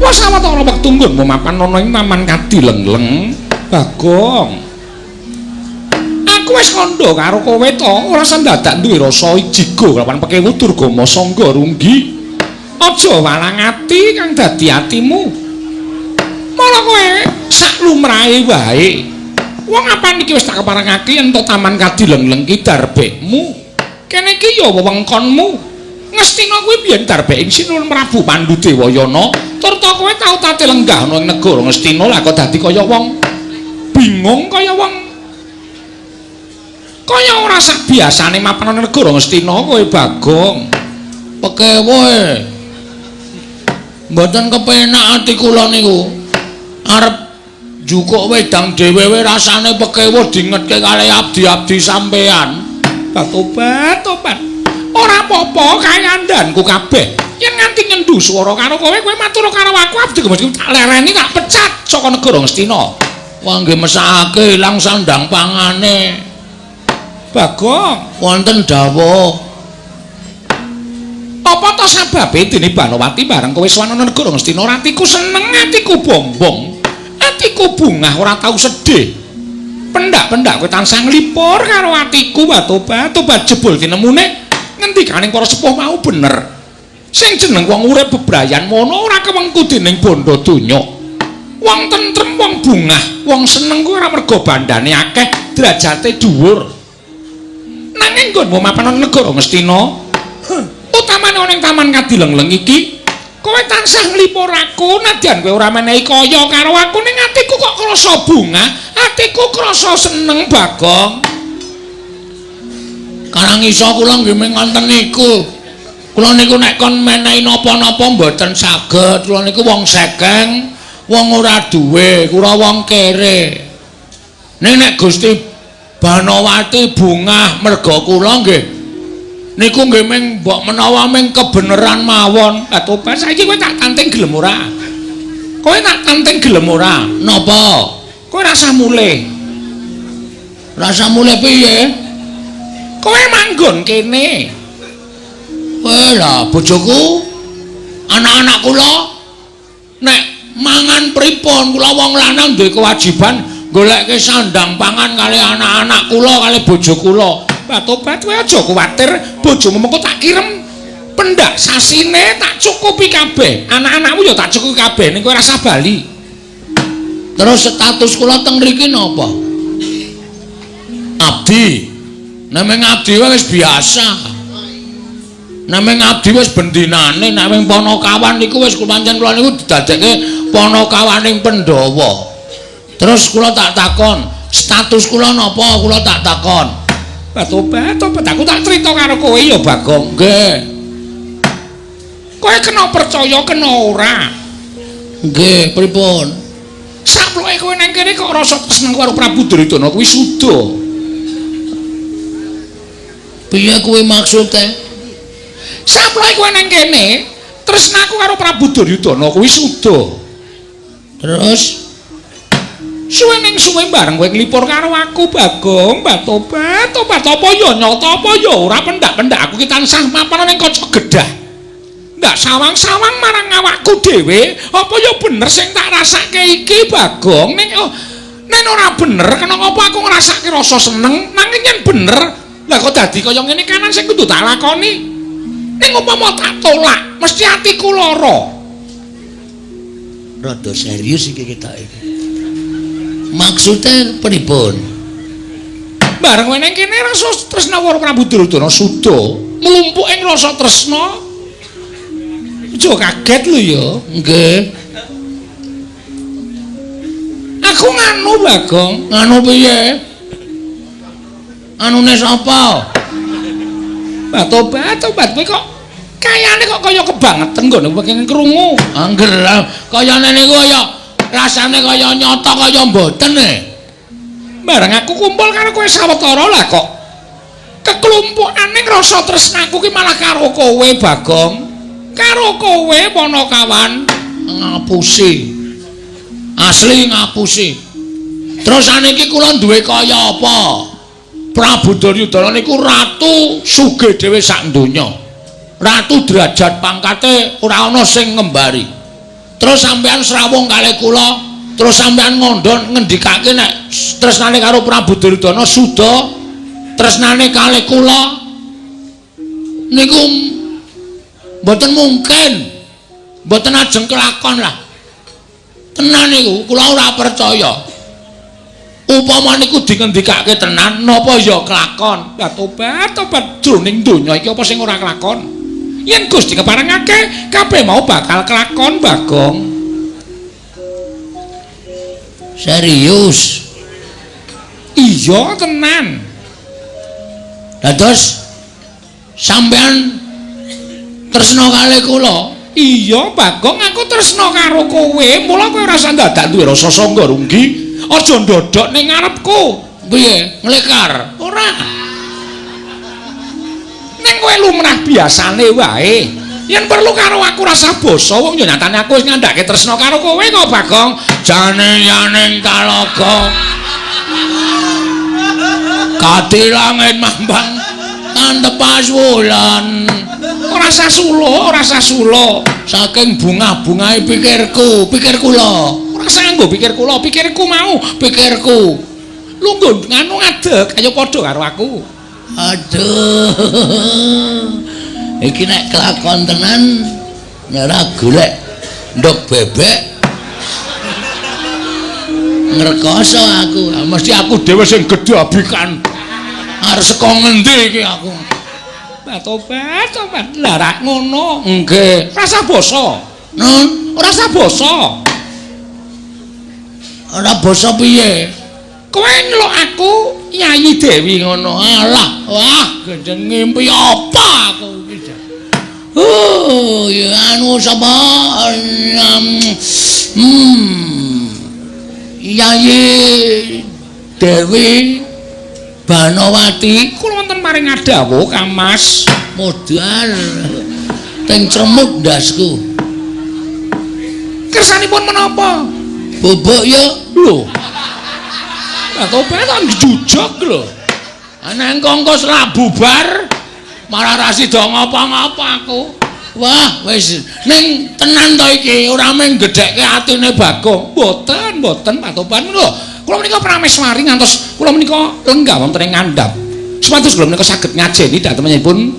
Apa sawetara wektu nggonmu mapan ana ing Taman Kadilengleng, Bagong? Aku wis kandha karo kowe to, ora sendadak duwe rasa jigo kelawan pekewu Durgama Sangga Runggi. Aja walang ati kang dadi atimu. Mala kowe sak lumrahe wae. Wong apan iki wis tak keparengake yen to Taman Kadilengleng ki darbekmu. Kene iki ya wewengkonmu. Ngastina kuwi biyen darbek ing Sinuwun Prabu Pandudewayana, turta kowe tau tate lenggah ana ing negara Ngastina, lah kok dadi kaya wong bingung, kaya wong kaya ora sak biasane mapan ana negara Ngastina kowe, Bagong. Pekewoe. Mboten kepenak ati kula niku. Arep njukuk wedang dhewe wae rasane pekewo dingetke kalih abdi-abdi sampean. Tobat, tobat. Ora apa-apa, kae andanku kabeh. Yen nganti ngendu swara karo kowe, kowe matur karo aku, abdi mesti tak lereni, tak pecat saka negara Ngastina. Wah, nggih mesakake ilang sandang pangane. Bagong, wonten dawuh. Apa to sababe dene Banowati bareng kowe sowan ana negara Ngastina atiku seneng, atiku bombong, atiku bungah ora tau sedih. Pendak-pendak kowe tansah nglipur karo atiku, tobat, tobat jebul tinemune ngendikaning para sepuh mau bener. Sing jeneng wong urip bebrayan mono ora kewengku dening bondo donya. Wong tentrem, wong bungah, wong seneng kuwi ora mergo bandane akeh, derajate dhuwur. Nanging nggonmu mapan ana negara Ngastina, utamane ana ing Taman Kadilengleng iki, kowe tansah nglipur aku, nadyan kowe ora menehi kaya karo aku, ning atiku kok krasa bungah, atiku krasa seneng, Bagong. Karang iso kula nggih mung ngoten niku. Kula niku nek kon menehi napa-napa mboten saged. Kula niku wong sekeng, wong ora duwe, kula wong kere. Ning nek Gusti Banowati bungah merga kula nggih niku nggih mung mbok menawa mung kebeneran mawon. Lah tobat saiki kowe tak tanting gelem ora? Kowe tak tanting gelem ora? Napa? Kowe rasah mulih. Rasah mulih piye? Kowe manggon kene. Kowe lah bojoku, anak-anak kula nek mangan pripun? Kula wong lanang duwe kewajiban goleke sandang pangan kali anak-anak kula kali bojo kula. Lah tobat kowe aja kuwatir, bojomu mengko tak kirem pendak sasine tak cukupi kabeh. Anak-anakmu ya tak cukupi kabeh ning kowe rasah bali. Terus status kula teng mriki napa? Abdi. Nek mung abdi wis biasa. Nek mung abdi wis bendinane, nek mung panakawan niku wis pancen kula niku didadekke panakawaning Pandhawa. Terus kula tak takon, status kula napa? Kula tak takon. Lah tobat, tobat aku tak crita karo kowe ya, Bagong. Nggih. Kowe kena percaya kena ora? Nggih, pripun? Saploke kowe nang kene kok rasa seneng karo Prabu Duryudana kuwi suda. Piye kuwi maksude? Saploke kowe nang kene tresnaku karo Prabu Duryudana kuwi suda. Terus suwe ning suwe bareng kowe nglipur karo aku, Bagong, tobat, tobat apa ya nyata apa ya ora, pendak-pendak aku ki tansah mapan ning kaca gedah. Ndak sawang-sawang marang awakku dhewe, apa ya bener sing tak rasake iki, Bagong? Ning oh, nek ora bener kena ngapa aku ngrasake rasa seneng, nanging yen bener lah kok dadi kaya ngene kanan sing kudu tak lakoni. Ning upama tak tolak mesti atiku lara. Rada serius iki ketok iki. Maksude pripun? Bareng kowe nang kene rasa tresna karo Prabu Duryudana suda, mlumpuk ing rasa tresna. Aja kaget lho ya. Nggih. Aku nganu, Bagong. Nganu piye? Anune sapa? Lah tobat, tobat kowe kok kayane kok kaya kebangetan nggone pengen krungu. Angger kayane niku kaya rasane kaya nyata kaya mboten e. Bareng aku kumpul karo kowe sawetara lah kok keklumpukane rasa tresnaku ki malah karo kowe, Bagong. Karo kowe Panakawan. Ngapusi. Asli ngapusi. Terus saniki kula duwe kaya apa? Prabu Duryudana niku ratu sugih dhewe sak donya. Ratu derajat pangkate ora ana sing ngembari. Terus sampean srawung kalih kula, terus sampean ngandha ngendikake nek tresnane karo Prabu Duryudana suda tresnane kalih kula niku mboten mungkin. Mboten ajeng kelakon lah. Tenan niku kula ora percaya. Upama niku dingendikake tenan napa ya kelakon? Lah tobat tobat jroning donya iki apa sing ora kelakon? Yen Gusti keparengake kabeh mau bakal kelakon, Bagong. Serius? Iya tenan. Lah terus sampean tresna kalih kula? Iya, Bagong, aku tresna karo kowe. Mula kowe ora usah dadak duwe rasa sangga runggi. Aja ndodok ning ngarepku. Piye? Nglekar? Ora. Ning kowe lumrah biasane wae. Yen perlu karo aku rasa basa, wong ya nyatane aku wis ngandhake tresna karo kowe kok, Bagong. Jane yaning talaga. Kati langit mambang tantepas wulan. Ora sasulo, ora sasulo. Saking bungah-bungahe pikirku, pikir kula. Ora sanggo pikir kula, pikirku mau, pikirku. Lungguh nganu ngadeg, ayo padha karo aku. Aduh. Iki nek kelakon tenan nek ora golek ndok bebek ngrekoso aku. Mesti aku dhewe sing gedhe abikan. Arep saka ngendi iki aku? Lah tobat, tobat. Lah rak ngono. Nggih. Rasa basa. Nun, ora rasa basa. Ora basa piye? Kowe ngeluk aku Yayi Dewi ngono. Alah, wah, gendeng ngimpi apa aku iki. Ya anu sapa? Yayi Dewi Banowati kula wonten maring ngadhawuh Kang Mas. Modal teng cremut ndasku. Kersanipun menapa? Bobok ya lho. Lah tobat kan jujug lho. Ana kongkos ra bubar malah ra sida ngapa-ngapa aku. Wah, wis ning tenan to iki ora mung gedhekke atine Bagong. Mboten, mboten Pak Toban lho. Kula menika prameswari ngantos kula menika lenggah wonten ing ngandhap. Supados kula menika saged ngajeni dhatenipun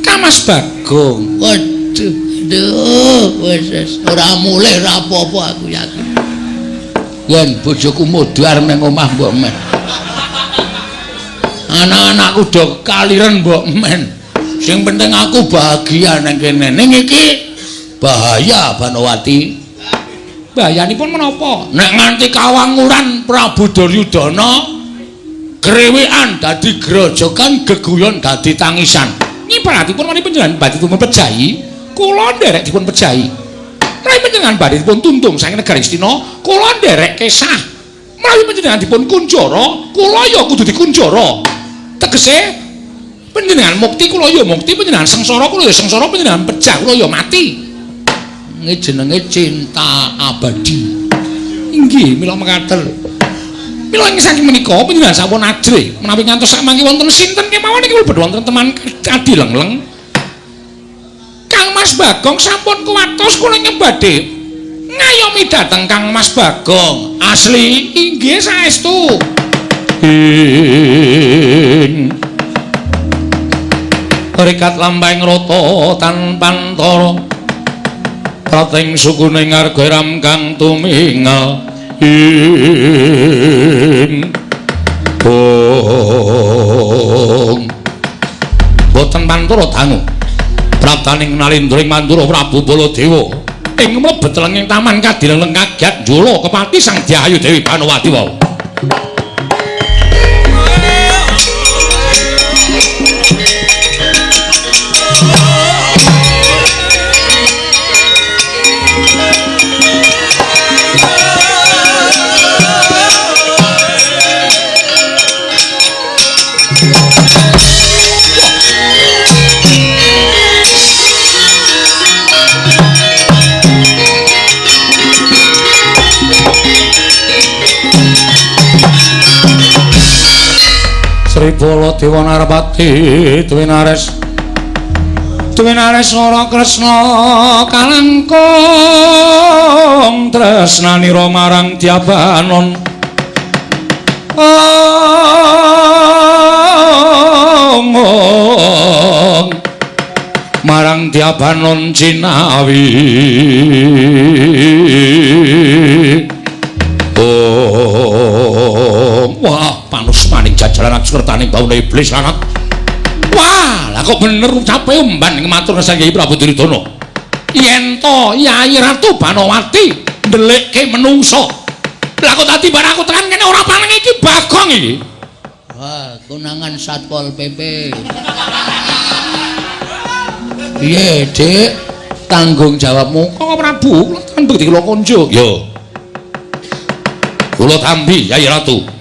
Kang Mas Bagong. Waduh, aduh, wis ora mulih ora apa-apa aku yakin. Yen bojoku modar nang omah mbok men. Anak-anakku do kaliren mbok men. Sing penting aku bahagia nang kene. Ning iki bahaya Banowati. Bahayanipun menapa? Nek nganti kawanguran Prabu Duryudana grewekan dadi grojogan, geguyon dadi tangisan. Nyibaratipun menawi panjenengan badhe dipun pejahi, kula nderek dipun pejahi. Menawi panjenengan badhe dipun tuntung saking negari Astina, kula nderek kesah. Menawi panjenengan dipun kunjara, kula ya kudu dikunjara. Tegese panjenengan mukti kula ya mukti, panjenengan sengsara kula ya sengsara, panjenengan pejah kula ya mati. Ini jenenge cinta abadi. Inggih, mila mekaten. Mila ing saking menika panjenengan sampun ajrih menawi ngantos sakmangke wonten sinten kemawon iki mlebet wonten teman adi lengleng. Kang Mas Bagong sampun kuwatos kula ingkang badhe ngayomi dhateng Kang Mas Bagong. Asli inggih saestu. Ing rikat lampahing rata tanpantara prating sukune ngarga ram kang tumingal ing bong boten pantara dangu praptaning nalindra ing Mandura Prabu Baladewa ing mlebet lenging taman kadileng kagiat njula kepati Sang Dyayu Dewi Banowati wau. Sri Baladewa Narpati Dwinares Dwinareswara Kresna kalangkung tresnanira marang Dyabanon. Ong marang Dyabanon cinawi. Ong wah panusmaning jajaran akskertaning bauna iblis lanat. Wah, lah kok bener ucape umban ing matur Sang Kyai Prabu Duryudana. Yen to Yayi Ratu Banowati ndelikke menungso. Lah kok dadi barang aku tekan kene ora paneng iki Bagong iki. Wah, konangan Satpol PP. Piye, Dik? Tanggung jawabmu. Kok Prabu, kula tekan bekti kula konjuk. Yo. Kula tampi Yayi Ratu.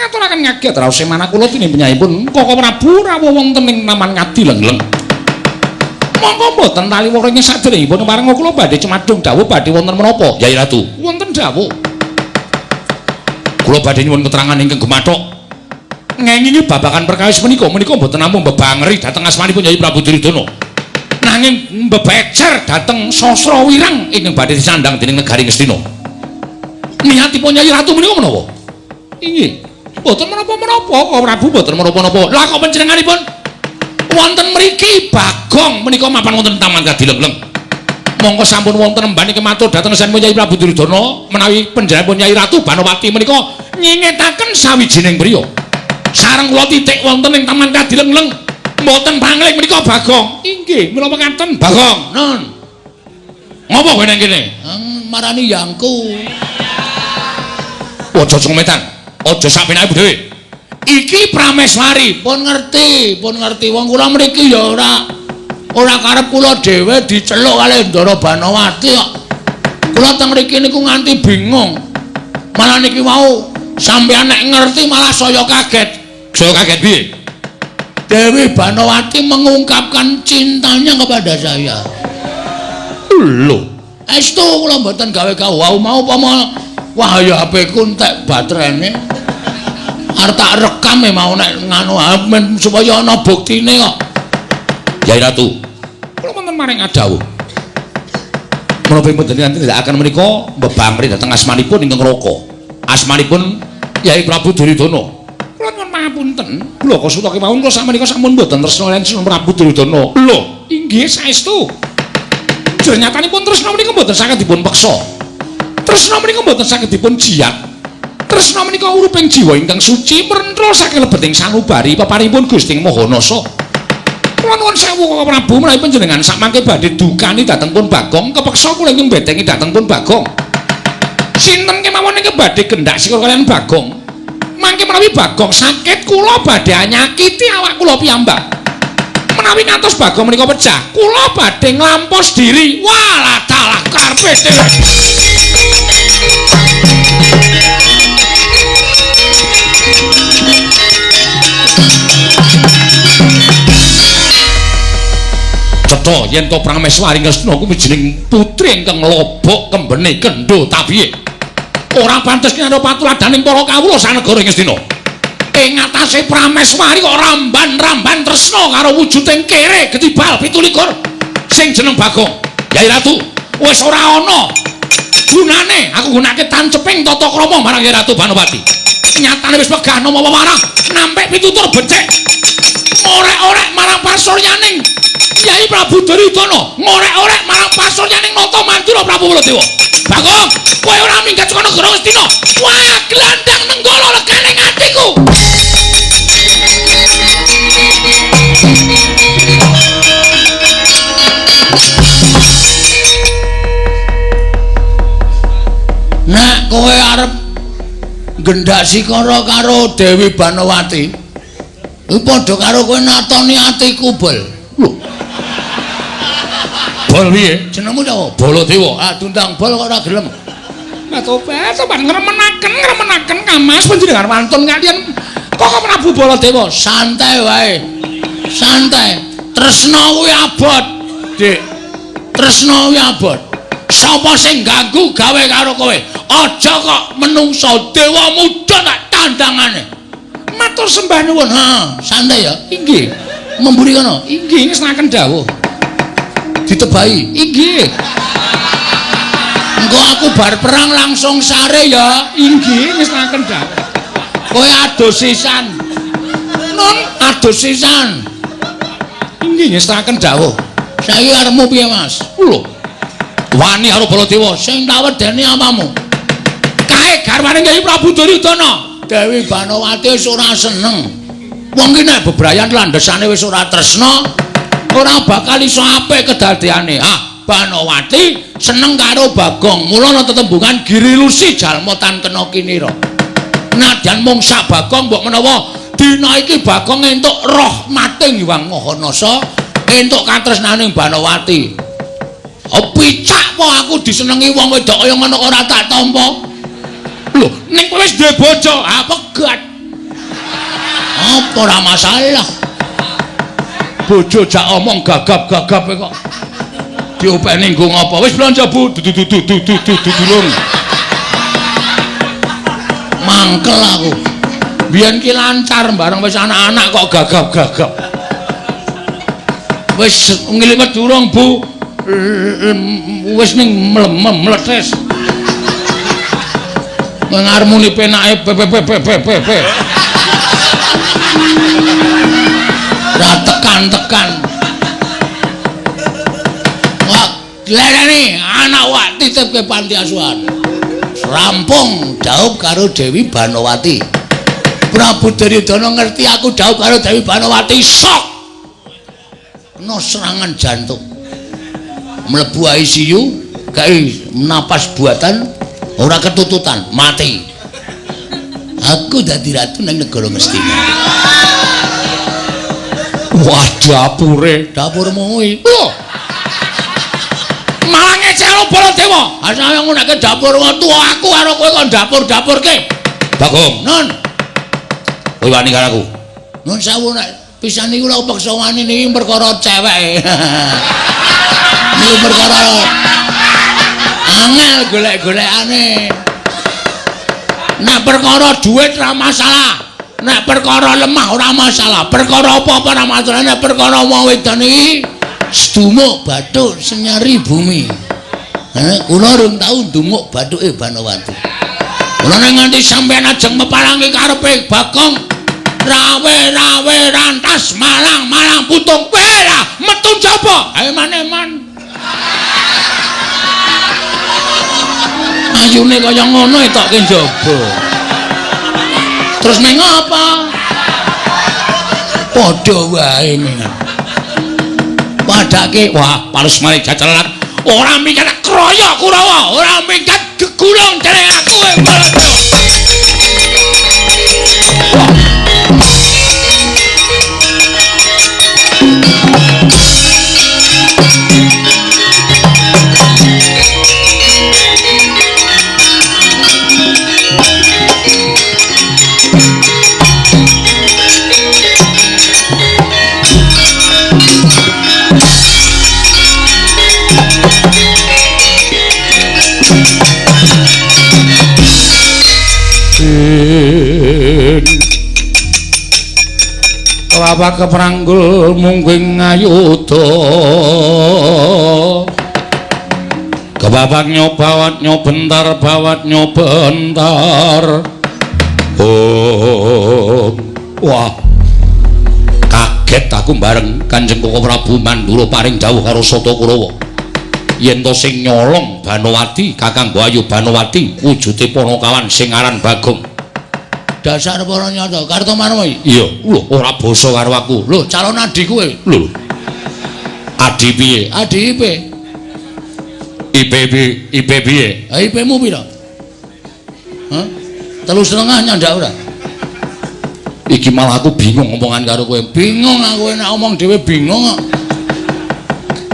Ngaturaken ngaget raos manah kula tinimpenyaipun Koko Prabu rawuh wonten ing Taman Ngadilengleng. Monggo mboten taliwara ing saderengipun pareng kula badhe cemadung dawuh badhe wonten menapa Yayi Ratu? Wonten dawuh. Kula badhe nyuwun keterangan ingkang gumathok ngengingi babagan perkawis menika menika mboten namung mbebangeri dhateng asmanipun Yayi Prabu Duryudana. Nanging mbebecer dhateng Sastra Wirang ingkang badhe disandang dening negari Ngastina. Niatipun Yayi Ratu menika menapa? Inggih. Mboten menapa-menapa, Koko Prabu mboten menapa-napa. Lah kok panjenenganipun wonten mriki Bagong menika mapan wonten Taman Kadilengleng. Mongko sampun wonten emban iki matur dhateng Sang Kyai Prabu Duryudana menawi panjenenganipun Yayi Ratu Banowati menika nyingetaken sawijining priya. Sareng kula titik wonten ing Taman Kadilengleng. Mboten pangling menika Bagong. Inggih, mila mekaten Bagong. Non. Ngopo kowe nang kene? Marani yangku. Aja cometan. Aja sakpenake dhewe. Iki Prameswari. Pun ngerti, pun ngerti wong kula mriki ya ora karep kula dhewe diceluk kalih Ndara Banowati kok. Kula teng mriki niku nganti bingung. Malah niki wau sampeyan nek ngerti malah saya kaget. Saya kaget piye? Dewi Banowati mengungkapkan cintanya kepada saya. Lho, estu kula mboten gawe-gawe wau mau apa wah ya HP ku entek baterene. Arep tak rekam e mau nek nganu men supaya ana buktine kok. Yai Ratu, kula wonten maring adawuh. Menapa panjenengan tindakaken menika mbebangri dhateng asmanipun ingkang Raka. Asmanipun Yai Prabu Duryudana. Kula nyuwun pangapunten, blaka suta kemawon kula sakmenika sampun mboten tresna kaliyan Sunan Prabu Duryudana. Lho, inggih saestu. Jernyatanipun tresna menika mboten saged dipun peksa. Tresna menika mboten saged dipun jiat. Tresna menika uruping jiwa ingkang suci mrenthul saking lebeting sanubari paparipun Gusti Maha Nasa. Kula nuwun sewu Koko Prabu menawi panjenengan sakmangke badhe dukani dhateng pun Bagong, kepeksa kula ingkang betengi dhateng pun Bagong. Sinten kemawon ingkang badhe gendak sikil kaliyan Bagong? Mangke menawi Bagong sakit kula badhe nyakiti awak kula piyambak. Menawi ngantos Bagong menika pecah, kula badhe nglampos diri. Walah dalah karepe dhewe. Cetha yen to Prameswari Ngastina kuwi jeneng putri ingkang lobok kembene kendho tabihe. Ora pantes nyaro patuladaning para kawula sanegara Ngastina. Ing atase Prameswari kok ramban-ramban tresna karo wujuding kere getibal 27 sing jeneng Bagong. Yai Ratu, wis ora ana gunane aku gunake tanceping tata krama marang Yai Ratu Banowati. Nyatane wis wegah nama wewarah nampik pitutur becik. Ngorek-orek marang pasuryaning Yai Prabu Duryudana, ngorek-orek marang pasuryaning Nata Mandura Prabu Baladewa. Bagong, kowe ora minggat saka negara Ngastina. Wah, glandang nenggala legane atiku. Nek kowe arep gendak sikara karo Dewi Banowati, kuwi padha karo kowe natoni atiku, Bol. Lho. Bol piye? Jenengmu sapa? Baladewa. Ah, diundang Bol kok ora gelem. Tobat, tobat ngremenaken, ngremenaken Kamas panjenengan wantun kaliyan Koko Prabu Baladewa. Santai wae. Santai. Tresna kuwi abot, Dik. Tresna kuwi abot. Sapa sing ganggu gawe karo kowe? Aja kok menungsa dewa muda tak tandangane. Matur sembah nuwun. Ha, santai ya. Inggih. Memburi kono. Inggih ngersakaken dawuh. Ditebahi. Inggih. Engko aku bar perang langsung sare ya. Inggih, ngestakaken dawuh. Kowe adus sisan. Nun, adus sisan. Inggih, ngestakaken dawuh. Saiki arepmu piye, Mas? Lho. Wani karo Baladewa sing tak wedeni apamu? Kae garwane Kyai Prabu Duryudana. Dewi Banowati wis ora seneng. Wong ki nek bebrayan landhesane wis ora tresna, ora bakal iso apik kedadeane. Ah, Banowati seneng karo Bagong. Mula ana tetembungan girilusi jalma tan kena kinira. Nadyan mung sak Bagong mbok menawa dina iki Bagong entuk rahmating Hyang Maha Nasa, entuk katresnaning Banowati. Oh, picak po aku disenengi wong wedok kaya ngono ora tak tampa. Lho, ning kowe wis duwe bojo, ah pegat. Apa ora masalah. Bojo jak omong gagap-gagap kok. Diopeni nggo ngapa? Wis blanja, Bu. Dudurung. Mangkel aku. Biyen ki lancar bareng wis anak-anak kok gagap-gagap. Wis ngliwet durung, Bu. Wis ning mletes. Ngarmuni penake p p p p p p. Ra tekan-tekan. Wah, lereni anak wak titipke panti asuhan. Rampung dhaup karo Dewi Banowati. Prabu Duryudana ngerti aku dhaup karo Dewi Banowati, sok. Kena serangan jantung. Mlebu ICU, gawe napas buatan, ora ketututan, mati. Aku dadi ratu nang negara Ngastina. Wah, dapure, dapurmu kuwi. Lho. Malah ngecelo Baladewa. Asale ngunake dapur tuwa aku karo kowe kon dapur-dapurke. Bagong, Nun. Kowe wani karo aku. Nun sewu nek pisan niku lho peksa wani niki perkara ceweke. Niku perkara angel golek-golekane. Nek perkara duit ora masalah, nek perkara lemah ora masalah, perkara apa-apa ora masalah, nek perkara wong wedon iki sedumuk bathuk senyari bumi. Kula rung tau ndumuk bathuke Banowati. Kula nek nganti sampeyan ajeng meparangi karepe Bagong, rawe-rawe rantas malang-malang putung wela metu jaba. Ayo maneman. Ayune kaya ngono etokke njaba. Terus ning apa? Padha wae mengan. Padake wah, palus mari jajalan. Ora minggat kroyok Kurawa, ora minggat gegulung dening aku e Baladewa. Kelapa kepranggul mungking ayuda, kebapak nyobawat nyobentar bawat nyobentar. Oh, wah, kaget aku bareng Kanjeng Koko Prabu Mandura paring dawuh karo Sata Kurawa yen to sing nyolong Banowati Kakang Ayu Banowati wujude panakawan sing aran Bagong. Dasar para nyata Kartomarma. Iya, lho ora basa karo aku. Lho calon adi kowe. Lho. Adi piye? Adi IP. IP IP piye? Ha IP-mu pira? Hah? 3,5 nyandak ora? Iki malah aku bingung omongan karo kowe. Bingung aku nek omong dhewe bingung kok.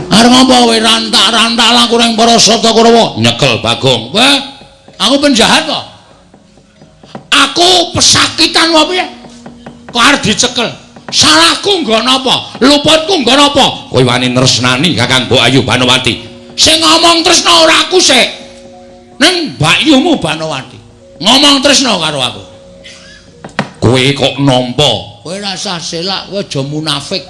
Arep ngapa kowe rantak-rantak laku ning para Sata Kurawa? Nyekel Bagong. Wah, aku penjahat kok. Aku pesakitan wae piye? Kok arep dicekel? Salahku nggo napa? Luputku nggo napa? Kowe wani nresnani Kakang Mbok Ayu Banowati. Sing ngomong tresna ora aku sik. Ning mbakyumu Banowati. Ngomong tresna karo aku. Kowe kok nampa? Kowe rasah selak, kowe aja munafik.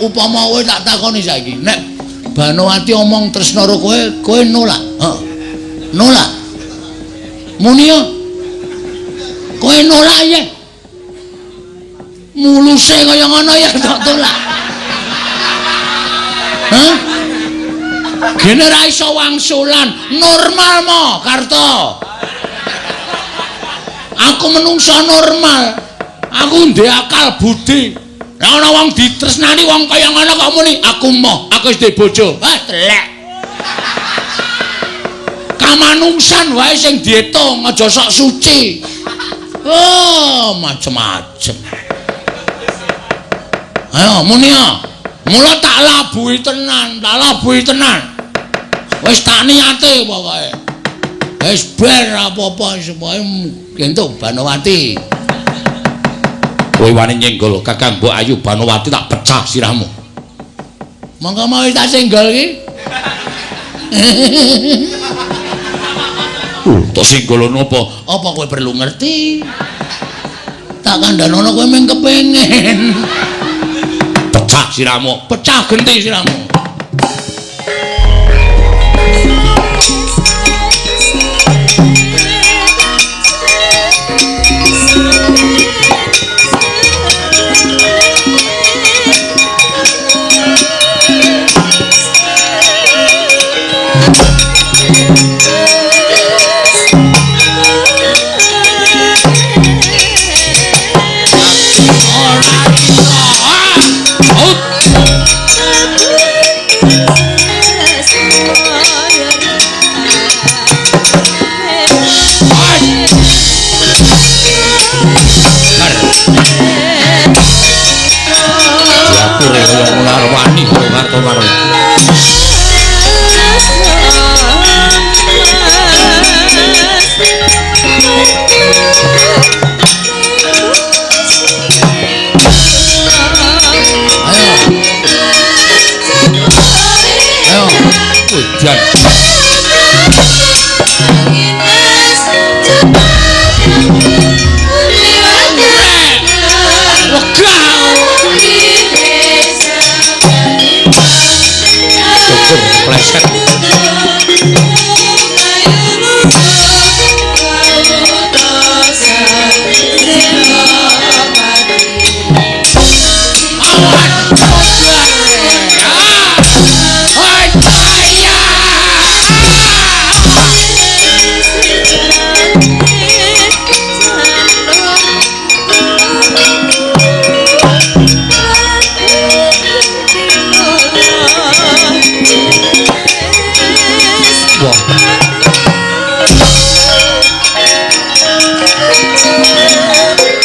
Upama kowe tak takoni saiki, nek Banowati omong tresna karo kowe, kowe nolak. Heeh. Nolak. Muni yo. Kowe nolak ya. Muluse kaya ngono ya tak tolak. Hah? Gene ra iso wangsulan, normal mo, Karto. Aku menungso normal. Aku ndek akal budi. Lah ana wong ditresnani wong kaya ngono kok muni aku moh, aku wis duwe bojo. Wah, telek. Kamanungsan wae sing diitung, aja sok suci. Oh, macem-macem. Ayo muni ya. Mula tak labuhi tenan, tak labuhi tenan. Wis tak niate pokoke. Wis ber apa-apa supaya entuk Banowati. Kowe wani nyenggol Kakang Mbok Ayu Banowati tak pecah sirahmu. Monggo mau tak senggol iki. Tak senggol napa? Apa kowe perlu ngerti? Tak kandhanono kowe mung kepengin. Pecah sirahmu, pecah genti sirahmu.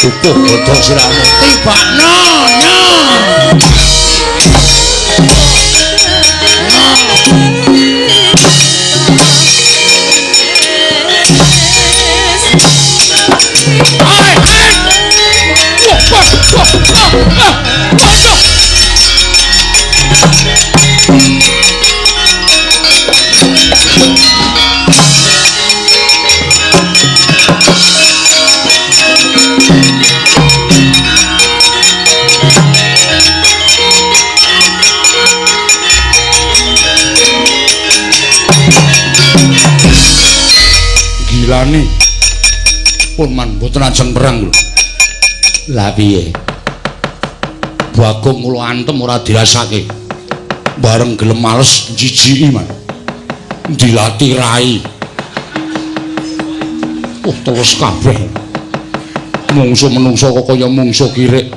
Dukuh godhong sirahmu tibakno nyo. Gilani pun man mboten ajeng perang lho. Lah piye? Bagong kula antem ora dirasake. Bareng gelem males jijiki man. Dilati rai. Oh terus kabeh. Mungsuh menungso kok kaya mungsuh kirik.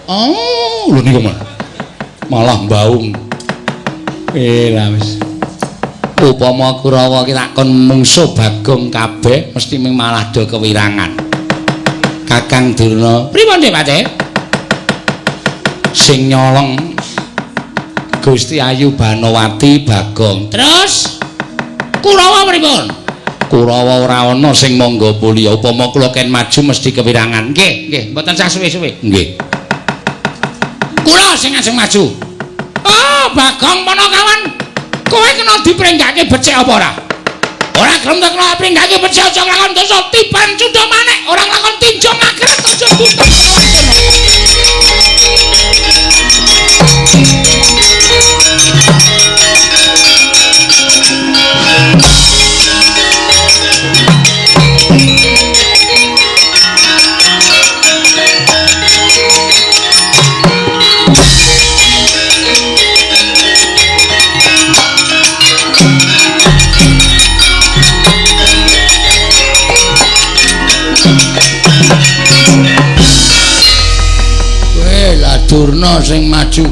Oh, lho niku man. Malah mbaung. Lah wis. Upama Kurawa ki tak kon mungsuh Bagong kabeh mesti ming malah do kewirangan. Kakang Durna, pripun Dik Patih? Sing nyolong Gusti Ayu Banowati Bagong. Terus Kurawa pripun? Kurawa ora ana sing mangga puliya. Upama kula ken maju mesti kewirangan. Nggih, nggih, mboten sah suwe-suwe. Nggih. Kula sing ajeng maju. Oh, Bagong Panakawan. Kowe kena dipringgake becik apa ora? Ora gelem tak kena pringgake becik aja nglakon dosa tiban cundha manik, ora nglakon tinjo ngakret aja tutup. Durna sing maju.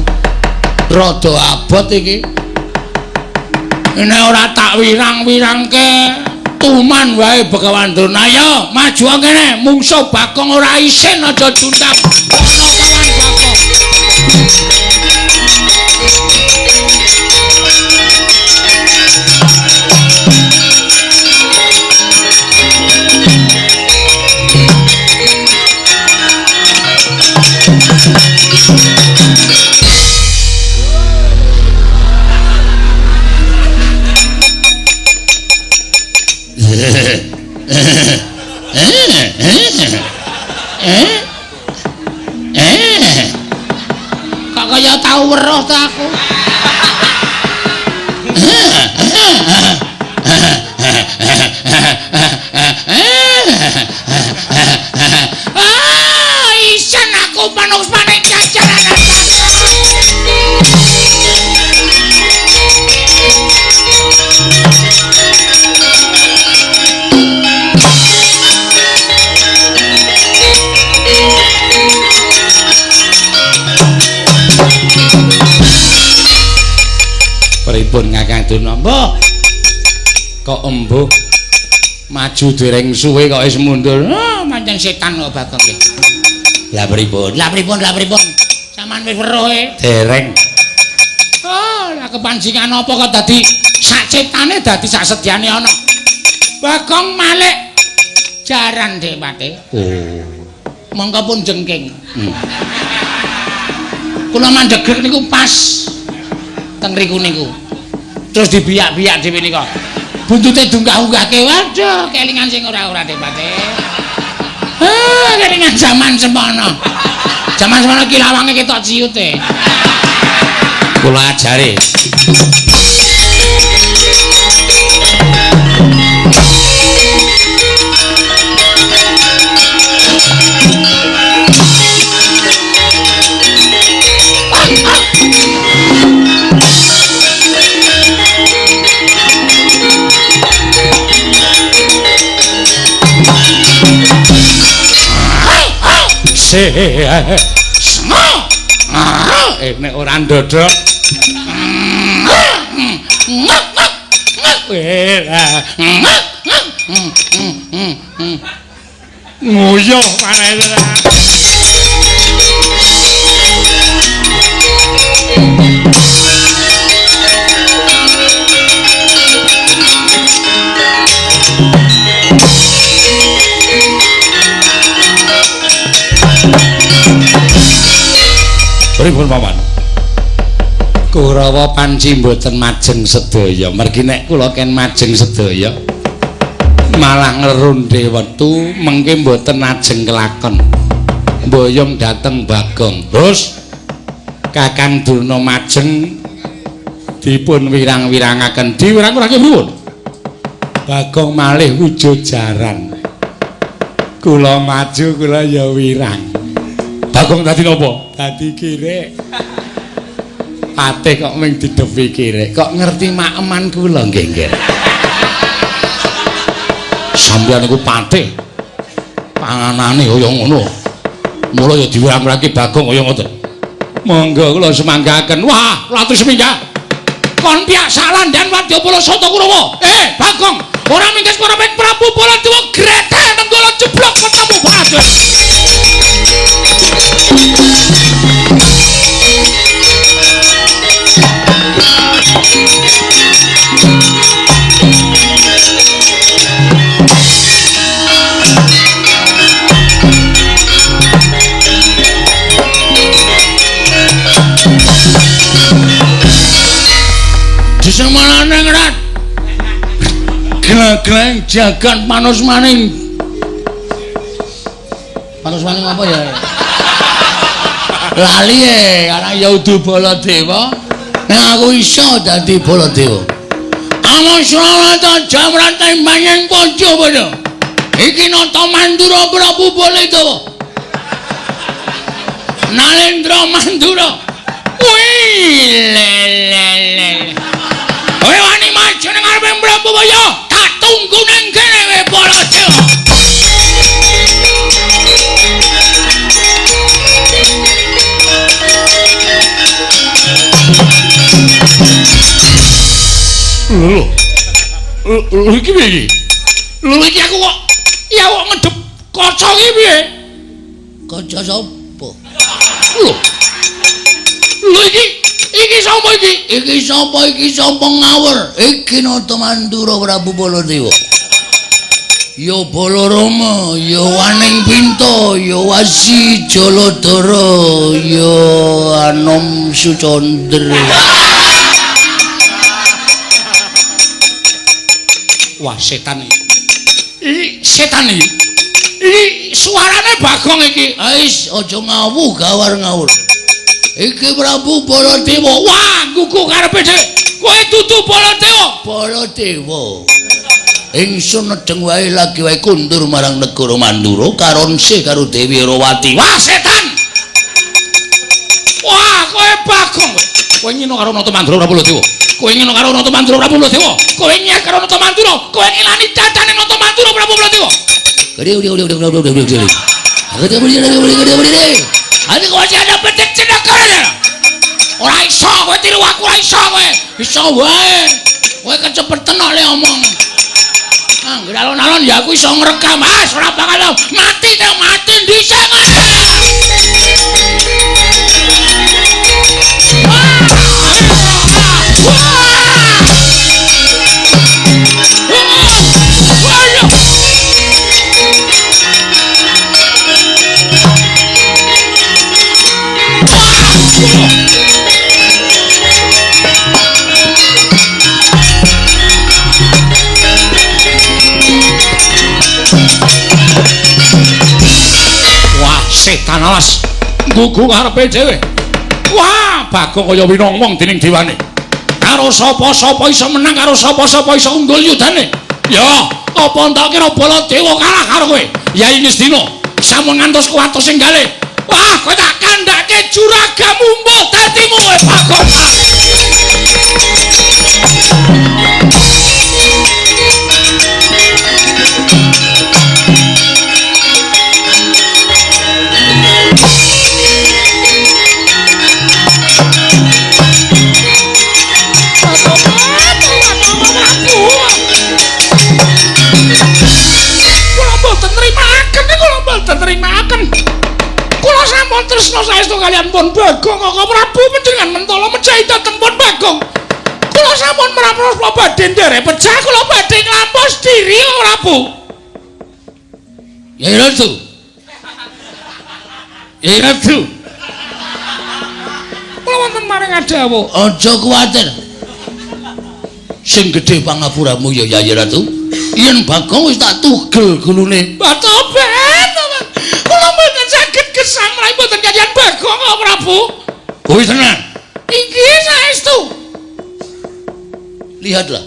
Rada abot iki. Nek ora tak wirang-wirangke tuman wae Begawan Durna. Ayo maju kene, mungsuh Bagong ora isin aja juntap. Ana kawan Bagong. Kok kaya tau weruh ta aku? Ah, isen aku panusmane jajaran. Pripun Kakang Durna? Mbah. Kok embuh maju dereng suwe kok wis mundur. Ah, pancen setan kok Bagong iki. Lah pripun? Lah pripun? Lah pripun? Sampeyan wis weruh e? Dereng. Oh, lah kepancingan apa kok dadi sak setane dadi sak sedyane ana. Bagong malik jaran Dewate. Oh. Mongko pun jengking. Kula mandhegek niku pas teng riku niku. Terus dibiyak-biyak dhewe nika. Buntute dunggah-unggahke. Waduh, kelingan sing ora-ora Dewate. Ah, kelingan jaman semono. Jaman semono ki lawange ketok ciute. Kula ajare. Nek ora ndodok. Nguyuh maneh. Pripun paman? Kurawa panci mboten majeng sedaya. Mergi nek kula ken majeng sedaya malah ngerunde wektu mengke mboten ajeng kelakon. Mboyong dhateng Bagong. Terus Kakang Durna majeng dipun wirang-wirangaken. Diwirang-wirangake pripun? Bagong malih wujud jaran. Kula maju kula ya wirang. Bagong dadi napa? Dadi kirek. Patih kok mung didepi kirek. Kok ngerti makeman kula nggih, nggih. Sampeyan niku patih. Panganane kaya ngono. Mula ya diwirang-wirangke Bagong kaya ngoten. Monggo kula semanggaken. Wah, ratu seminggah. Kon piyak salandan wadyabala Sata Kurawa. Bagong, ora mingkes para Prabu Baladewa grethe nenggala jeblok ketemu Baladewa. Disemalane ngrat. Gleng-gleng jagan panusmaning. Panusmaning apa ya? Lali e, karena ya udu Baladewa. Nek aku iso dadi Baladewa. Amasrawata jamrate manyen ponco padha. Iki nata Mandura Prabu Baladewa. Nalendra Mandura. Wih, le le le. Kowe wani maju ning ngarepe Prabu Baya, tak tunggu ning kene kowe Baladewa. Lho. Lho iki piye iki? Lho iki aku kok ya kok ngedep kaca iki piye? Kaca sapa? Lho. Lho iki iki sapa iki? Iki sapa iki sapa ngawur? Iki Nata Mandura Prabu Baladewa. Ya Balarama, ya Waning Pinta, ya Wasi Jaladara, ya Anom Sucandra. Wah, setan iki. Iki setan iki. Iki suarane Bagong iki. Ais, aja ngawuh gawar ngawur. Iki Prabu Baladewa. Wah, gugu karepe dhewe. Kowe dudu Baladewa. Baladewa. Ingsun nedeng wae lagi wae kundur marang negara Mandura karonse karo Dewi Rawati. Wah, setan. Wah, kowe Bagong. Kowe ngino karo Nata Mandura Prabu Baladewa. Kowe ngino karo Nata Mandura Prabu Baladewa. Kowe nyek karo Nata Mandura. Kowe ngilani cacane Nata Mandura Prabu Baladewa. Ora iso kowe tiru aku, ora iso kowe. Iso wae. Kowe kecepetan kok le omong. Angger alon-alon ya aku iso ngrekam. Ah, ora bakal mati ta mati dhisik kowe. Wah, setan alas nggugu karepe dhewe. Wah, Bagong kaya winongwong dening dewane. Karo sapa-sapa iso menang, karo sapa-sapa iso unggul yudane. Ya, apa entak kira Baladewa kalah karo kowe? Yai Ngastina, sampun ngantos kuwatos sing gale. Wah, kowe tak kandhake juragamu mbuh dadimu kowe Bagong. Kula sampun tresna saestu kaliyan pun Bagong Kaka Prabu panjenengan mentala mejahi dhateng pun Bagong. Kula sampun mrapros badhe nderek pejah, kula badhe nglampos diri Kaka Prabu. Yai Ratu. Yai Ratu. Kula wonten maring adawuh. Aja kuwatir. Sing gedhe pangapuramu ya Yai Ratu. Yen Bagong wis tak tugel gulune. Tobat. Kula mboten saged gesang mlayu mboten kaliyan Bagong Kaka Prabu. Kuwi tenan. Inggih saestu. Lihatlah.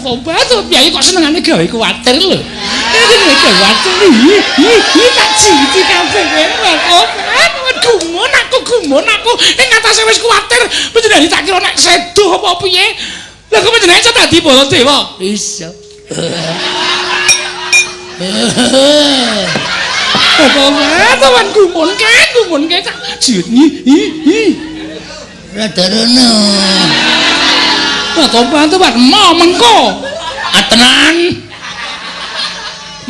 Tobat, piye kok senengane gawe kuwatir lho. Iki gawe kuwatir. Ih, tak jiti kabeh kowe. Gumun aku, ing atase wis kuwatir, panjenengan tak kira nek sedo apa piye. Lah kok panjenengan iso dadi Baladewa? Iso. Tobat, gumun ke tak jiut. Ih. Rada rono. Tobat, mau mengko. Ah tenan.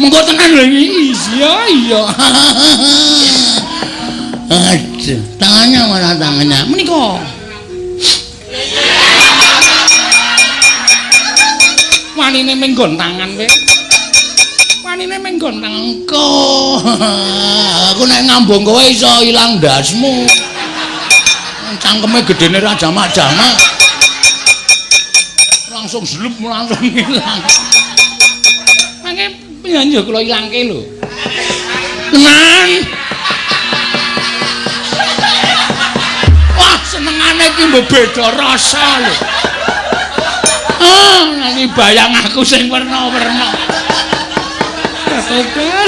Mengko tenan lho iki. Iya, iya. Aduh, tangannya mana tangannya? Menika. Wanine menggon tangan kowe. Wanine menggon tangan engko. Aku nek ngambung kowe iso ilang ndasmu. Cangkeme gedene ra jamak-jamak. Langsung slup langsung ilang. Mangke penyanyi kula ilangke lho. Tenan. Wah, senengane iki mbok beda rasa lho. Ah, nganti bayang aku sing werna-werna.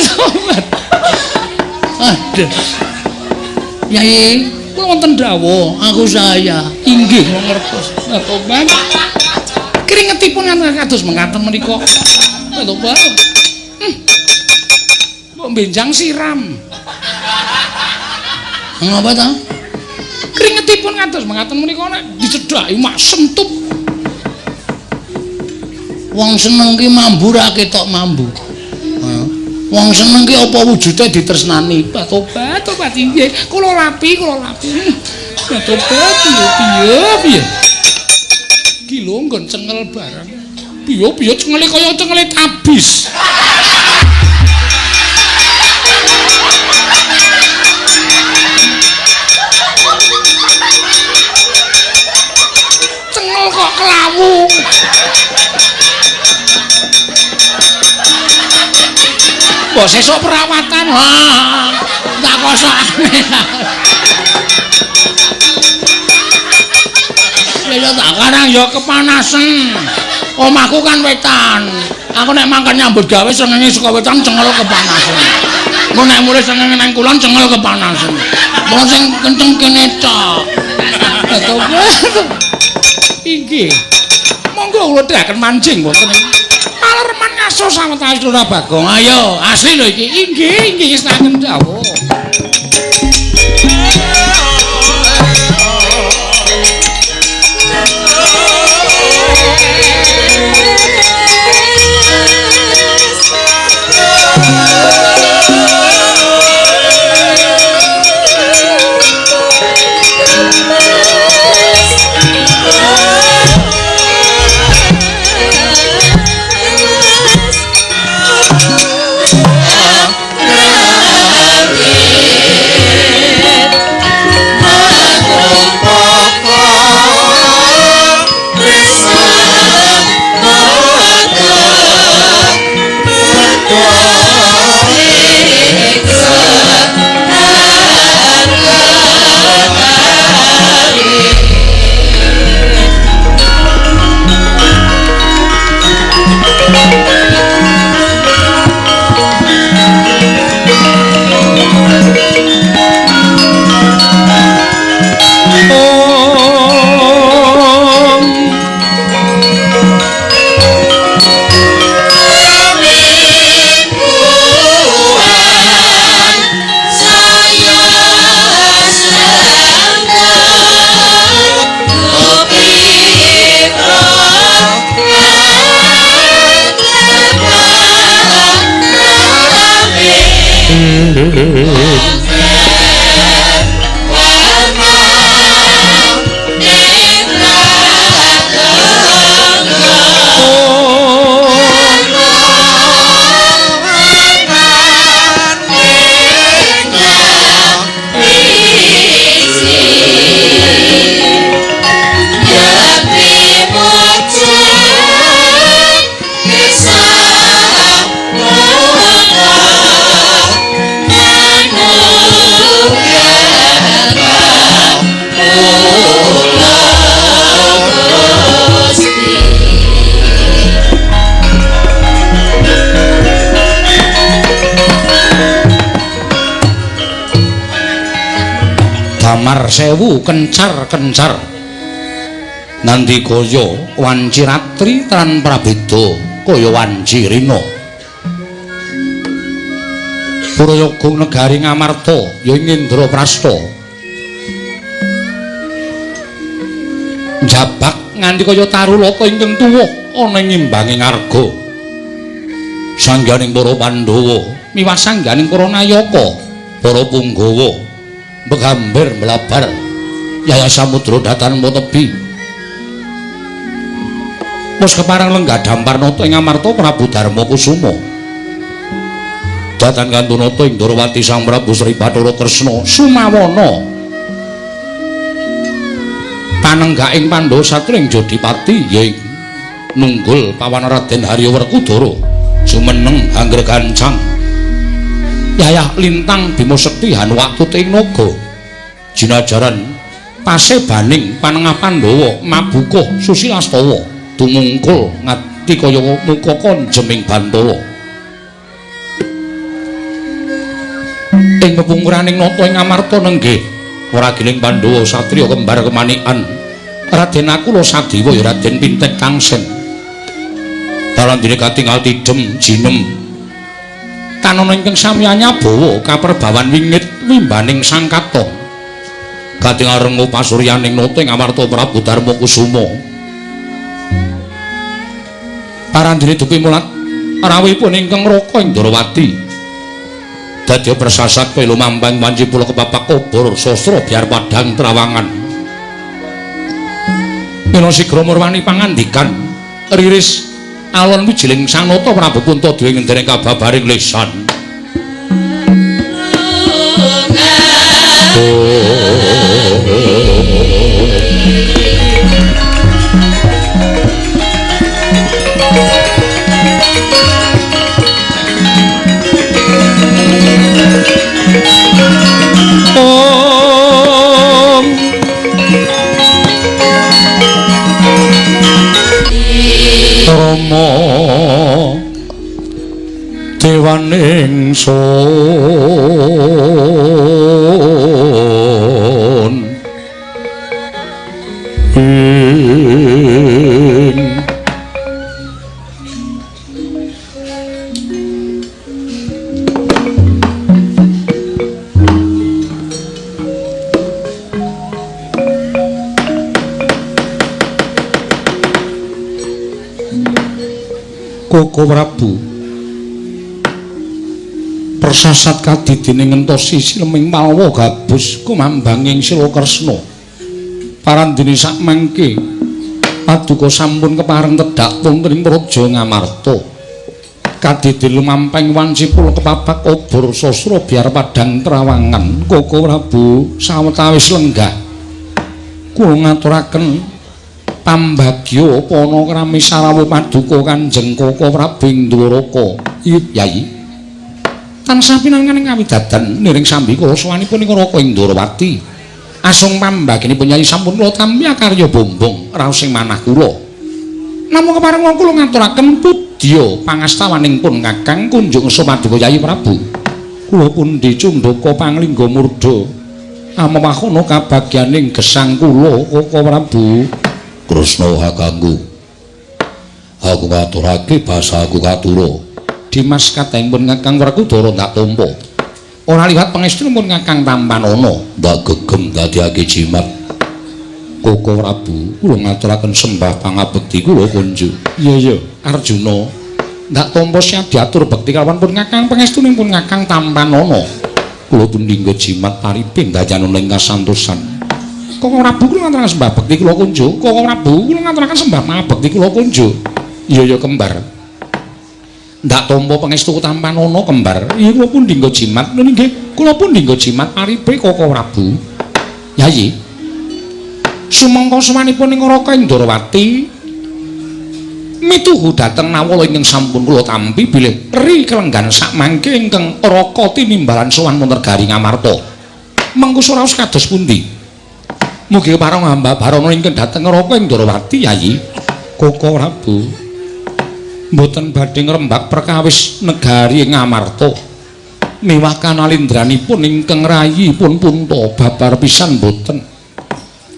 Sobat. Aduh. Yai, kula wonten dawuh, aku saya. Inggih ngertos. Tobat. Kringetipun kados mekaten menika. Tobat. benjang siram. Ngapa ta? Kringetipun ngantos mengaten menika nek dicedhaki mak sentup. Wong seneng ki mambu ra ketok mambu. Wong seneng ki apa wujude ditresnani? Tobat, tobat inggih. Kula lapi, kula lapi. Tobat piye piye piye. Ki lho nggon cengel barang. Piye piye cengele kaya cengele tabis. Cengel kok kelawung. Mbok sesuk perawatan. Wah, tak kosokane. Ya tak karang ya kepanasen. Omahku kan wetan. Aku nek mangkat nyambut gawe srengenge saka wetan cengel kepanasen. Engko nek mulih srengenge nang kulon cengel kepanasen. Mula sing kenceng kene tok. Inggih. Monggo kula dherekaken manjing wonten ing Palereman ngaso sawetawis Lurah Bagong. Ayo, asli lho iki. Inggih, inggih setaken dawuh. Damar sewu kencar-kencar nandikaya wanci ratri tan prabeda kaya wanci rina. Purayoga negari Ngamarta ya ing Indraprasta njabak nganti kaya tarulata ingkang tuwa ana ing ngimbange ngarga. Sangganing para Pandhawa miwah sangganing para nayaka, para punggawa begamber mlabar Yaya Samudra datan tebi. Wis kepareng lenggah Damparnata ing Amarta Prabu Darma Kusuma. Datan kantunata ing Ndorowati Sang Prabu Sri Bathara Kresna Sumawana. Panenggaking Pandhawa satring Jodipati ya ing nunggul pawan Raden Harya Werkudara jumeneng angger gancang. Yayah lintang Bima Sekti Hanuwatut ing naga. Jinajaran pasebaning panengah Pandhawa mabukuh Susilastawa tumungkul ngati kaya mukaka jeming bantala. Ing pepungkuraning nata ing Amarta nenggih wragiling Pandhawa satriya kembar kemanikan Raden Nakula Sadewa ya Raden Pintek Tangsen. Dalan dene katingal tidhem jinem Tanana ingkang sami anyabawa kaperbawan wingit wimbaning sangkata. Kading arengu pasuryaning nata ing Amarta Prabu Darma Kusuma. Parandene dupi mulat rawuhipun ingkang Raka ing Ndrawati. Dadi persasat pelu mampang wanci pula kepapak obor sastra biar padang trawangan. Mila sigra murwani pangandikan riris alon wijiling sanata Prabu Puntadewa ngendhereng kababaring lesan. Om Rama dewaning sun ing Koko Prabu persasat kadidine ngentosi sileming malwa gabus kumambanging sila Kresna. Parandene sakmangke paduka sampun kepareng tedhak wonten ing Praja Ngamarta. Kadidi lumampeng wanci pula kepapak obor sastra biar padang trawangan. Koko Prabu sawetawis lenggah kula ngaturaken pambagya pana krami sarawuh paduka Kanjeng Koko Prabu ing Dwaraka. Iya Yai. Tansah pinanganing kawidadan niring sambi kula sowanipun ing Raka ing Ndrawati. Asung pambaginipun Yai sampun kula tampi akarya bombong raos ing manah kula. Namung kepareng kula ngaturaken pudya pangastawaning pun Kakang kunjung paduka Yai Prabu. Kula pundi cundaka panglingga murda amewahana kabagyaning gesang kula Koko Prabu. Kresna hakangku, aku ngaturake basa aku katura. Dimas katengipun Kakang Werkudara ndak tampa. Ora liwat pangestunipun Kakang tampanana. Ndak gegem dadiake jimat. Koko Prabu, kula ngaturaken sembah pangabekti kula kunjuk. Iya iya, Arjuna. Ndak tampa siap diatur bekti kalawan pun Kakang pangestunipun Kakang tampanana. Kula pundi nggo jimat paripin dayanana ing kasantosan. Koko Prabu kula ngaturaken sembah bekti kula kunjuk. Koko Prabu kula ngaturaken sembah pangabekti kula kunjuk. Iya iya kembar. Ndak tampa pangestu tampanana kembar. Iya kula pundi nggo jimat. Nggih, kula pundi nggo jimat paripe Koko Prabu. Yayi. Sumangka sowanipun ing Raka ing Ndrawati mituhu dhateng nawala ingkang sampun kula tampi bilih ri kelenggan sakmangke ingkang Raka tinimbalan sowan wonten negari Ngamarta. Mengko suraos kados pundi? Mugi kepareng hamba barana ingkang dhateng Raka ing Ndrawati Yayi. Koko Prabu mboten badhe ngrembak perkawis negari Ngamarta. Miwah kanalindranipun ingkang rayipun Punta babar pisan mboten.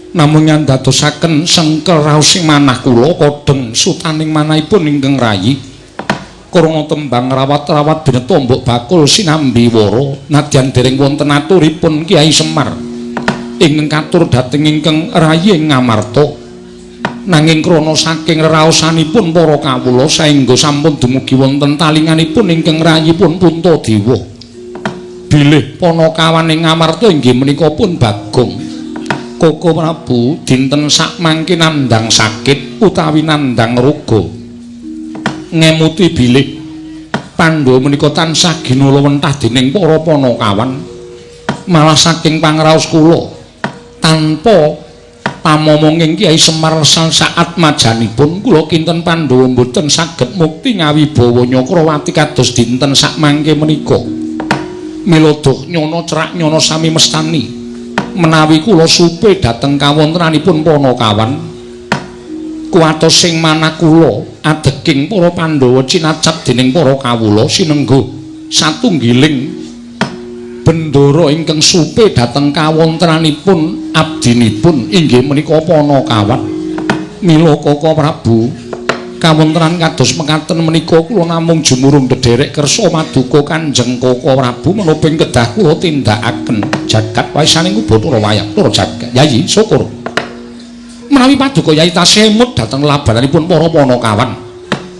Namung nyandadosaken sengkel raos ing manah kula kodheng sutaning manahipun ingkang rayi. Krana tembang rawat-rawat bineta mbok bakul sinambi wara nadyan dereng wonten aturipun Kyai Semar ingkang katur dhateng ingkang rayi ing Ngamarta. Nanging krana saking reraosanipun para kawula saengga sampun dumugi wonten talinganipun ingkang rayipun Puntadewa. Bilih panakawan ing Ngamarta inggih menika pun Bagong. Koko Prabu dinten sakmangke nandhang sakit utawi nandhang roga. Ngemuti bilih Pandhawa menika tansah ginala wentah dening para panakawan. Malah saking pangraos kula tanpa pamomonging Kyai Semar saat majanipun kula kinten Pandhawa mboten saged mukti ngawibawa Nyakrawati kados dinten sakmangke menika. Mila duh nyana cerak nyana sami mestani menawi kula supe dhateng kawontenanipun panakawan kuwatos sing manah kula adeking para Pandhawa cinacat dening para kawula sinengguh satunggiling bendara ingkang supe dhateng kawontenanipun abdinipun inggih menika panakawan. Mila Koko Prabu Kawontenan kados mekaten menika kula namung jumurung dedherek kersa maduka Kanjeng Koko Prabu menapa ing kedah kula tindakaken jagat waisaning Bathara wayang Bathara jagat. Yayi syukur. Menawi paduka Yayi tasih emut dhateng labananipun para panakawan.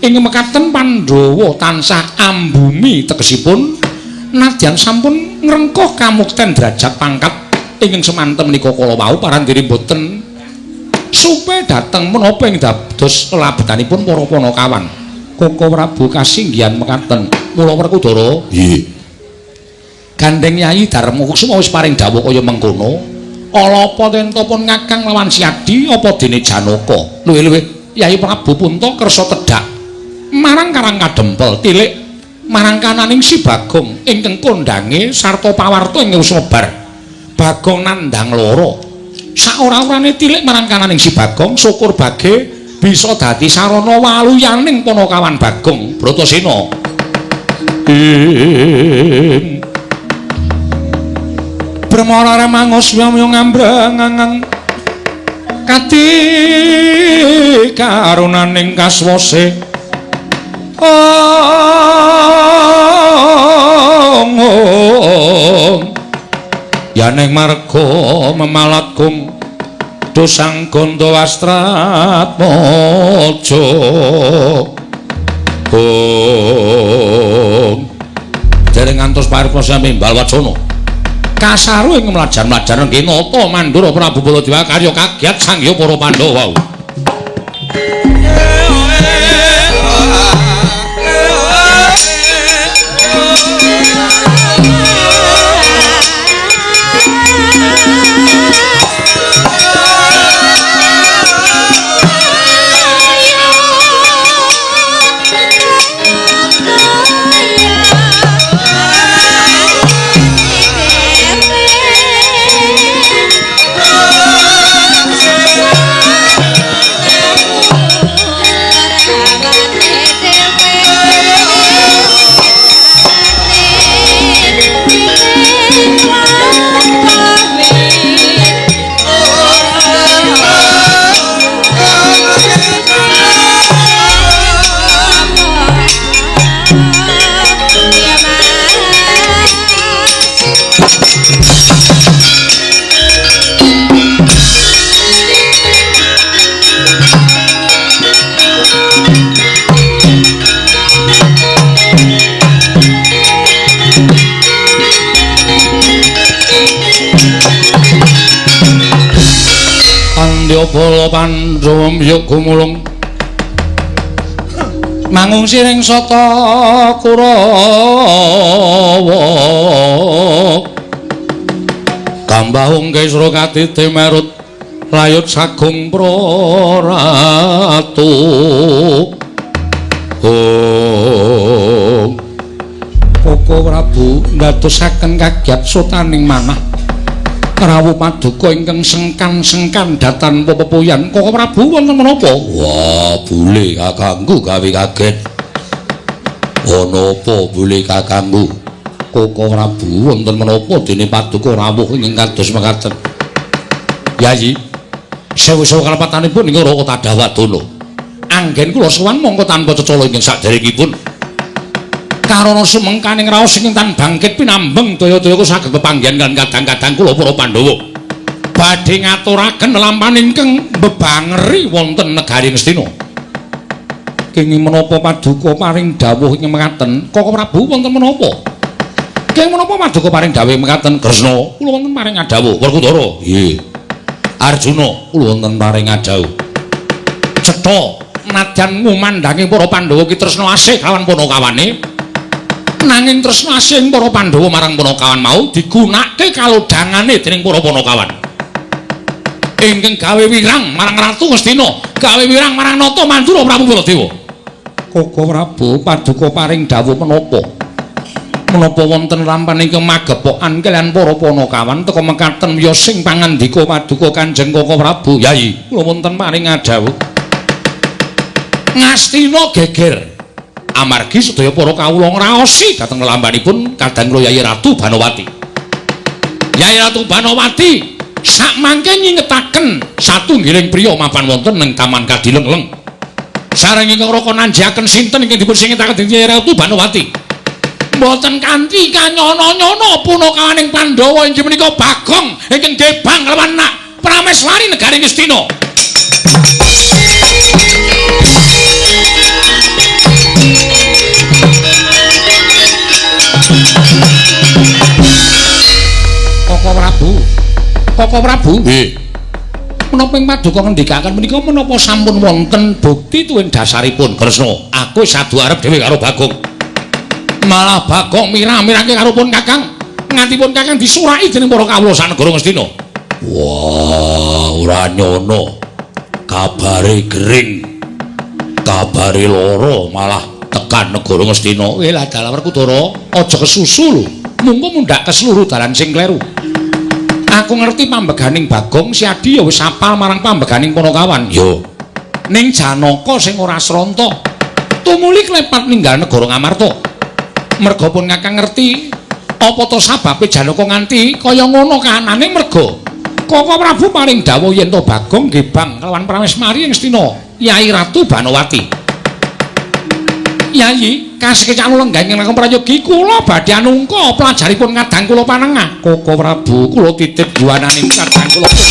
Ing mekaten Pandhawa tansah ambumi tegesipun nadyan sampun ngrengkuh kamukten derajat pangkat ingkang semanten menika kala wau parandene boten supe dhateng menapa ing dados labetanipun para panakawan. Koko Prabu kasinggihan mekaten. Mula Werkudara, nggih. Gandeng Yayi Darma Kusuma wis paring dawuh kaya mengkono. Ala apa tentopun Kakang lawan Siadi apa dene Janaka? Luwih-luwih Yayi Prabu Punta kersa tedhak marang Karang Kadempel tilik marang kananing Si Bagong ingkang kondange sarta pawarta ing wis Bagong nandhang lara. Saora-orane tilik marang kananing Si Bagong syukur bage bisa dadi sarana waluyaning panakawan Bagong Bratasena. Ing Brahmara remangus wamya ngambrang kati karunaning kaswase ong yaning marga memalat gung dosang gondo wastrat mojo gung dereng ngantos paripurna samimbal wacana kasaru ing mlajar-mlajar nggih nata Mandura Prabu Baladewa karya kagiat sangya para Pandhawa. Bala Pandhawa mbyuk gumulung mangungsi ring sata Kurawa kambahung kesra katite merut layut sagung praratu. Oh Koko Prabu ndadosaken kagiat sotaning manah rawuh paduka ingkang sengkan-sengkan datan pepepuyan. Koko Prabu wonten menapa? Wah, bule kakangku gawe kaget. Ana apa bule kakangku? Koko Prabu wonten menapa dene paduka rawuh ingkang kados mekaten? Yayi, sewu-sewu kalepatanipun ing Raka Tadawadana. Anggen kula sowan mongko tanpa cecala ingkang saderengipun. Karana sumengkaning raos ingkang tan bangkit pinambeng daya-daya saged pepanggihan kan kadang-kadang kula para Pandhawa badhe ngaturaken lelampahan ingkang mbebangeri wonten negari Ngastina. Kenging menapa paduka paring dawuh ingkang mekaten? Koko Prabu wonten menapa? Kenging menapa paduka paring dawuh mekaten? Kresna, kula wonten paring adhawuh. Werkudara, nggih. Arjuna, kula wonten paring adhawuh. Cetha nadyan ngumandhangi para Pandhawa ki tresna asih kalawan panakawane, nanging tresna asih para Pandhawa marang panakawan mau digunakake kalodhangane dening para panakawan ingkang gawe wirang marang Ratu Ngastina, gawe wirang marang Nata Mandura Prabu Baladewa. Koko Prabu paduka paring dawuh menapa? Menapa wonten lampan ingkang magepokan kaliyan para panakawan teka mekaten wiyos sing pangandika paduka Kanjeng Koko Prabu? Yayi, kula wonten paring adhawuh. Ngastina geger amargi sedaya para kawula ngraosi dhateng lelampanipun kadang kula Yayi Ratu Banowati. Yayi Ratu Banowati sakmangke nyingetaken satunggiling priya mapan wonten ing Taman Kadilengleng. Ajaran ingkang Raka nanjiaken sinten ingkang dipun singetaken dening Ratu Banowati. Mboten kanthi kanyono-nyono punakawaning Pandhawa inggih menika Bagong ingkang gebang kelawan nak Prameswari negari Ngastina. Koko Prabu. Koko Prabu. Nggih. Menapa ing paduka ngendikaken menika menapa sampun wonten bukti tuwin dasaripun Kresna? Aku wis adu arep dhewe karo Bagong. Malah Bagong mirah-mirahke karo pun Kakang. Nganti pun Kakang disuraki dening para kawula sanegara Ngastina. Wah, ora nyono. Kabare gering. Kabare lara malah tekan negara Ngastina. Lah dalah Werkudara, aja kesusu lho. Mungko mundhak keseluruh dalan sing kleru. Aku ngerti pambeganing Bagong, Siadi ya wis apal marang pambeganing Panakawan. Yo. Ning Janaka sing ora sranta, tumuli klepat ninggal negara Ngamarta. Merga pun Kakang ngerti apa to sababe Janaka nganti kaya ngono kahanane merga Koko Prabu paring dawuh yen to Bagong gebang kelawan Prameswari ing Ngastina, Yai Ratu Banowati. Yayi, kasekecak lenggah ingkang langkung prayogi kula badhe anungka pelajaripun kadang kula panengah. Koko Prabu kula titip yuwanane kadang kula pun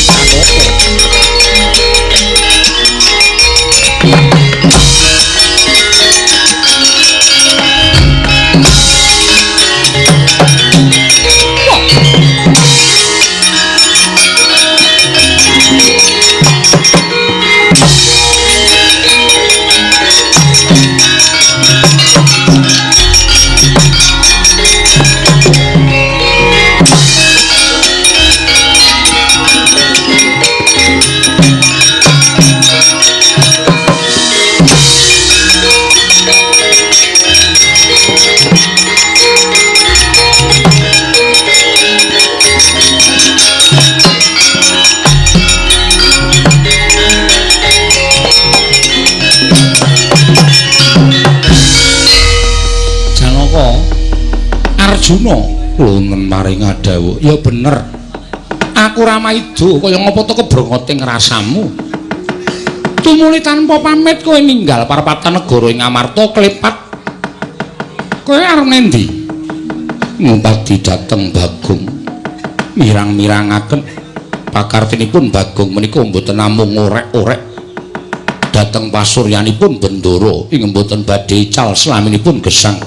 Janaka. Arjuna wonten maring dawuh. Ya bener. Aku ora maido kaya ngapa to kebrongoting rasamu. Tumuli tanpa pamit kowe ninggal parapatan negara ing Amarta klepat. Kowe arep nendi? Ngumpati dhateng Bagong. Mirang-mirangaken pakartinipun Bagong menika mboten namung orek-orek dhateng pasuryanipun Bendara ing mboten badhe ical slaminipun gesang.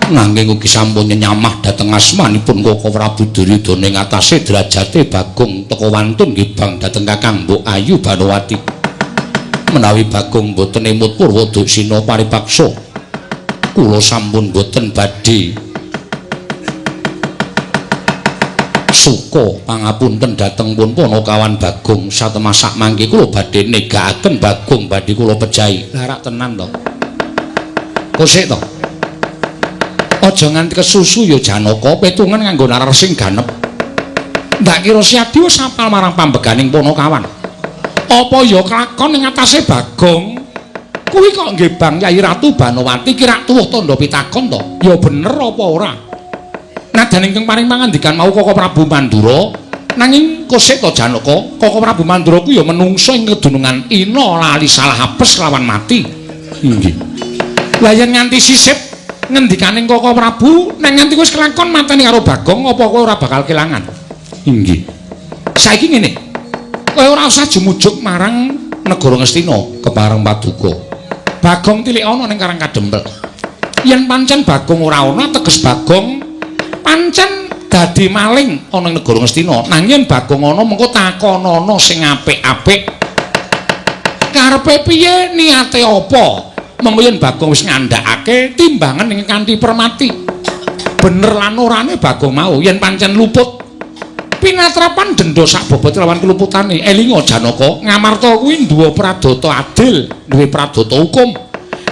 Nanging ugi sampun nyenyamah dhateng asmanipun Koko Prabu Duryudana ing atase derajate Bagong teka wantun gebang dhateng Kakang Mbok Ayu Banowati. Menawi Bagong boten emut purwa duksina paripaksa, kula sampun boten badhe suka pangapunten dhateng pun Panakawan Bagong. Satemasak mangke kula badhe negakaken Bagong badhe kula pejahi. Lah rak tenan to. Kosek to. Aja nganti kesusu ya Janaka, petungan nganggo nalar sing ganep. Ndak kira Siadi wis apal marang pambeganing Panakawan. Apa ya kelakon ing atase Bagong? Kuwi kok nggih Bang Yai Ratu Banowati ki rak tuwuh tandha pitakon to? Ya bener apa ora? Nadan ingkang paring pangandikan mau Koko Prabu Mandura, nanging kosek to Janaka, Koko Prabu Mandura ku ya menungsa ing kedunungan ina lali salah apes lawan mati. Inggih. Lah yen nganti sisip ngendikaning Koko Prabu, nek nganti wis kelakon mateni karo Bagong, apa kowe ora bakal kelangan? Inggih. Saiki ngene. Kowe ora usah jumujuk marang negara Ngastina kepareng paduka. Bagong tilik ana ning Karang Kadempel. Yen pancen Bagong ora ana, teges Bagong pancen dadi maling ana ing negara Ngastina. Nanging yen Bagong ana, mengko takonono sing apik-apik. Karepe piye, niate apa? Mengko yen Bagong wis ngandhakake timbangan ing kanthi permati. Bener lan orane Bagong mau yen pancen luput pinatrapan denda sak bobot lawan keluputane. Elinga Janaka, Ngamarta kuwi duwe pradata adil, duwe pradata hukum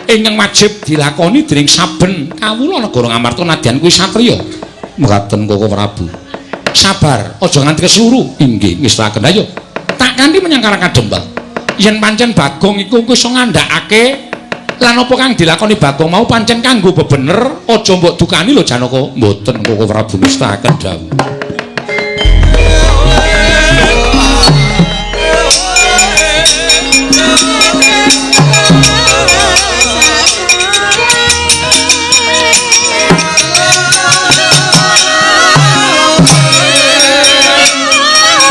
ingkang wajib dilakoni dening saben kawula negara Ngamarta nadyan kuwi satriya. Mekaten Koko Prabu. Sabar, aja nganti kesluru. Inggih, ngestakaken. Ayo, tak kanthi menyang Karang Kadempel. Yen pancen Bagong iku iso ngandhakake lan apa kang dilakoni Bagong mau pancen kanggo bebener, aja mbok dukani lho Janaka. Mboten Koko Prabu, ngestakaken dawuh.